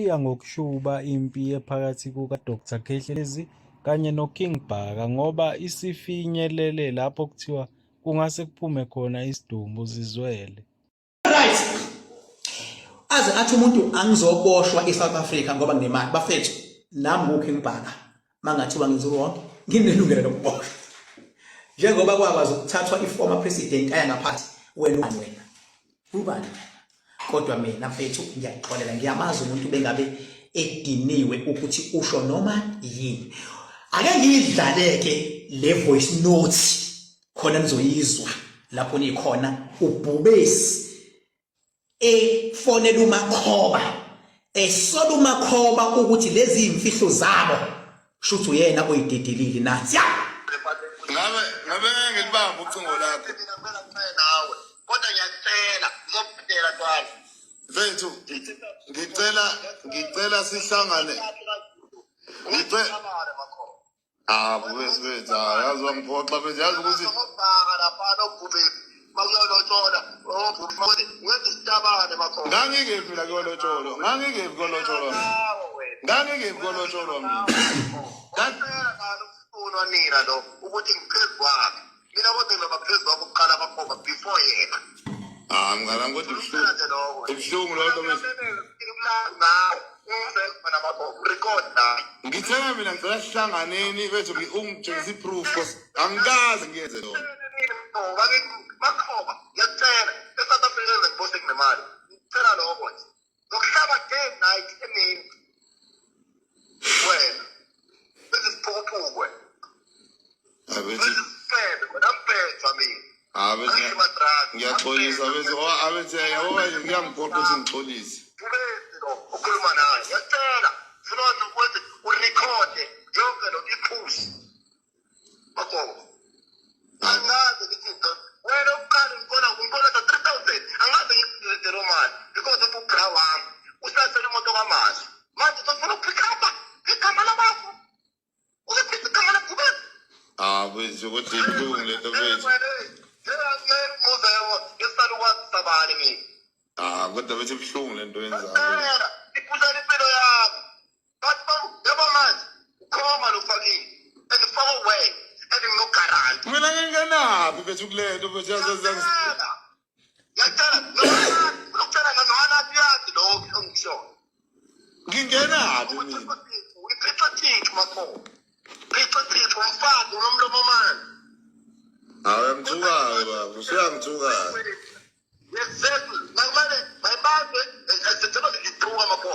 Iya ngokushuba impi ephakathi kukaDr Khehlelezi kanye noKing Bhaka ngoba isifinyelele lapho kuthiwa kungase kuphume khona isidumbu zizwele. Right. Aze athi umuntu angizoboshwa eSouth Africa ngoba nginemali. Bafethu nami nguKing Bhaka. Mangathiwa ngenza wrong nginelungelo lokuboshwa. Njengoba kwakwazi ukuthathwa iformer president aya ngaphathi wena ubani wena? Ubani wena? Kodwa mina mfethu ngiyaxolela ngiyamazi umuntu bengabe ediniwe ukuthi usho noma yini. Ake ngiyidlaleke le voice note khona nizoyizwa lapho nikhona ubhubesi efonela umakhoba esola umakhoba ukuthi lezi imfihlo zabo shuthi uyena oyidedelile nansi ya ngabe ngabe ngilibamba ucingo lakho nawe kodwa ngiyakutshela ngizokudela ntwana mfethu ngicela ngicela sihlangane ngicela Ah, bubesi bethu, ah, yazi wangiphoxa bethu, yazi ukuthi Ngobhaka laphana ogubeni bakuyolotshola ogubeni wenza isitabane makhona. Ngangikephi mina kuyolotsholwa, ngangikephi kuyolotsholwa mina. Ngangikephi kuyolotsholwa mina. Ngacela nalo umfunwa nina lo ukuthi ngiphezu kwakhe. Mina kodwa ngizoba phezu kwakho kuqala amakhoba before yena. Ah, mngani wami kodwa ibuhlungu. Ibuhlungu loo nto mfethu. Ngithenga mina ngicela sihlanganeni bethu ungitshengisa i-proof cause angikaze ngiyenze loo nto. Makhoba, ngiyakutshela, eSouth Africa ngibose kunemali. Ngicela lokho nje. Ngokuhlaba day night emini. Wena. Bese siphukuphuku wena. Abethi Bese wena mbhedwa mina. abethi ngiyaxolisa abethi oh abethi yabo manje kuyangiphoqa ukuthi ngixolise. Bese lo ukhuluma naye. Ngiyakutshela. Funa ukuthi urekhode yonke lo ipush. Magogo. Angazi ngithi wena uqala ngibona ngibona 3000 angazi ngikulethe lo mali because of ubra wami usasele imoto kaMazi manje sofuna ukupick up igama labafu uzophisa igama labhubesi Ah bethu kodwa ibuhlungu lento bethu. Njengancela umuza yabo ngesalukwazi sabani mina. Ah kodwa bethu ibuhlungu lento yenzayo. Ngicela iphusela impilo yami. Bathi ba yabo manje ukhoma lofakile and far away and nginogaranti. Mina ngingenaphi bethu kulento bethu yazi yazi. Ngiyacela ngicela noma uyazi lokho engikushoyo. Ngingenaphi mina? Iphica thixo makho. Phica thixo umfazi unomlomo omane. Hawu uyangithuka-ke baba, usuyangithuka-ke. Exactly. Makumele mayibambe njengoba ngithuka makho.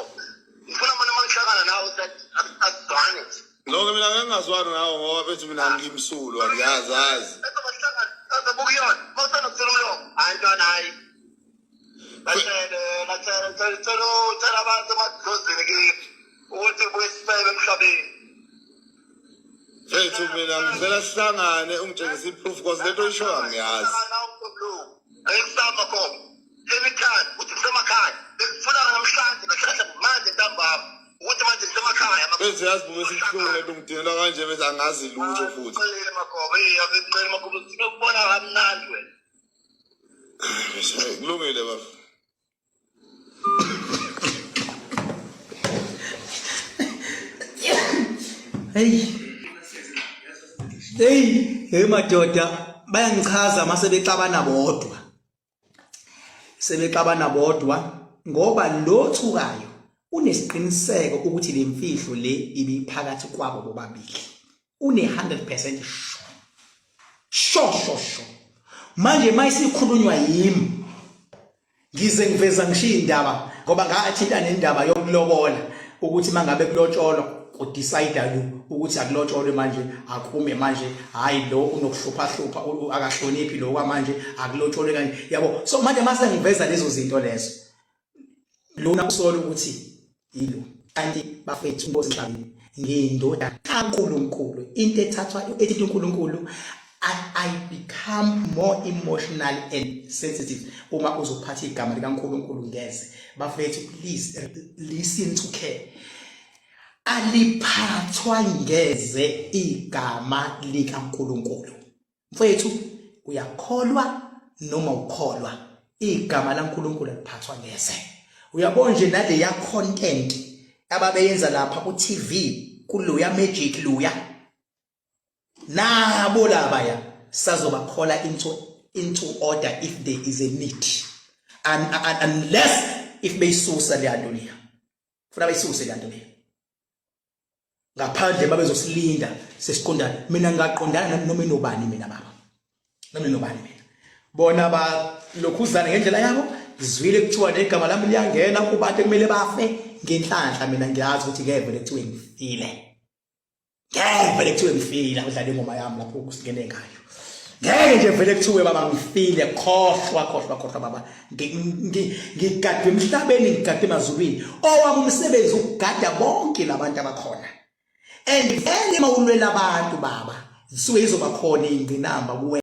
Ngifuna mina uma ngihlangana nawe asizwane nje. Lokho mina ngeke ngingazwani nawe ngoba bethu mina ngimsulwa ngiyazazi. Bese bahlangana azabukuyona. Mawusanda kusula umlomo. Hayi ntwana hayi. Batshele batshele tshela tshela abantu emadlozini kimi ukuthi buye sifebe emhlabeni. Mfethu mina ngicela sihlangane ungitshengise i-proof cause lento oyishoyo angiyazi. Angisama khona. Anytime uthi ngisemakhaya. Bengifuna namhlanje nahlahla manje ntambama ukuthi manje ngisemakhaya. Mfethu yazi bube sibuhlungu lento ngidinelwa kanje bese angazi lutho futhi. Ngicela makhoba, eh ngicela makhoba sinokubona kamnandi wena. Kulungile baba. Hey. Hey, hey madoda bayangichaza mase bexabana bodwa. Sebexabana bodwa ngoba lo thukayo unesiqiniseko ukuthi le mfihlo le ibiphakathi kwabo bobabili. Une 100% sure. Sure sure sure. Manje mayisikhulunywa yimi ngize ngiveza ngishiya indaba ngoba ngathinta nendaba yokulobola ukuthi mangabe kulotsholwa kudecide lo ukuthi akulotsholwe manje akume manje hayi lo unokuhlupha hlupha akahloniphi lo kwamanje akulotsholwe kanje yabo so manje mase ngiveza lezo zinto lezo lona usola ukuthi yilo kanti bafethu inkosi emhlabeni ngiyindoda kaNkulunkulu into ethathwa ethi uNkulunkulu I, I become more emotional and sensitive uma uzophatha igama likaNkulunkulu ngeze bafethu please listen to care aliphathwa ngeze igama likaNkulunkulu Mfowethu uyakholwa noma ukholwa igama laNkulunkulu aliphathwa ngeze. Uyabona nje naleya content ababeyenza lapha ku TV kuloya magic luya nabo laba ya sazobakhola into order if there is a need and unless if beyisusa leya nto leya funa bayisuse leya nto leya ngaphandle babezosilinda sesiqondana. Mina ngaqondana noma inobani mina baba, noma inobani mina. Bona balokhuzana ngendlela yabo. Ngizwile kuthiwa negama lami liyangena kubantu ekumele bafe. Ngenhlanhla mina ngiyazi ukuthi ngeke vele kuthiwe ngifile, ngeke vele kuthiwe ngifile. Udlala ingoma yami lapho kusingene ngayo, ngeke nje vele kuthiwe baba ngifile. Khohlwa, khohlwa, khohlwa baba. Ngigadwe emhlabeni, ngigadwe emazulwini. Owami umsebenzi ukugada bonke labantu abakhona, and vele mawulwela abantu baba, zisuke izoba khona ingqinamba kuwe.